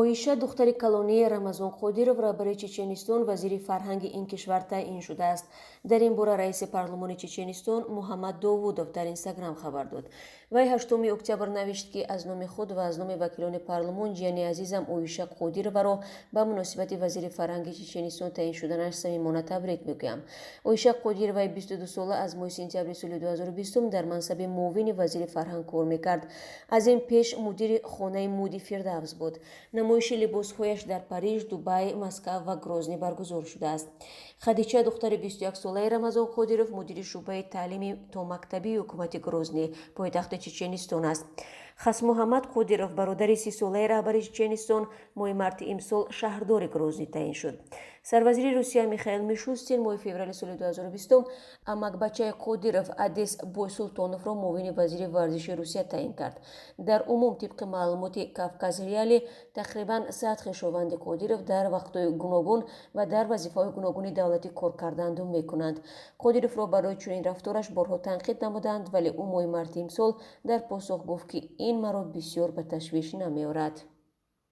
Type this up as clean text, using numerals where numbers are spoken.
Оиша, духтари калонии Рамазон Қодиров, раҳбари Чеченистон, вазири фарҳанги ин кишвар таъин шудааст. Дар ин бора раиси парлумони Чеченистон Муҳаммад Довудов дар Инстаграм хабар дод. Вай 8 октябр навишт, ки аз номи худ ва аз номи вакилони парлумон ҷияни азизам Оиша Қодироваро ба муносибати вазири фарҳанги Чеченистон таъин шуданаш самимона табрик мегӯям. Оиша Қодироваи 22 сола аз моҳи сентябри соли 2020 дар мансаби муовини вазири фарҳанг кор мекард. Аз ин пеш мудири хонаи мӯди Фирдавс буд. Намоиши либосҳояш дар Париж, Дубай, Москав ва Грозний баргузор шудааст. Хадича, духтари 21-солаи Рамазон Қодиров, мудири шӯъбаи таълими томактабии ҳукумати Грозний, пойтахти Чеченистон аст. Хасмуҳаммад Қодиров, бародари 30-солаи раҳбари Чеченистон, моҳи марти имсол шаҳрдори Грозний таъин шуд. Сарвазири Русия Михаил Мишустин моҳи феврали соли 2020 амакбачаи Қодиров Адис Бойсултоновро муовини вазири варзиши Русия таъин кард. Дар умум, тибқи маълумоти Кавказ Реали, тақрибан 100 хешованди Қодиров дар вақтҳои гуногун ва дар вазифаҳои гуногуни давлатӣ кор карданду мекунанд. Қодировро барои чунин рафтораш борҳо танқид намуданд, вале ӯ моҳи марти имсол дар посух гуфт, ки ин маро бисёр ба ташвиш намеорад.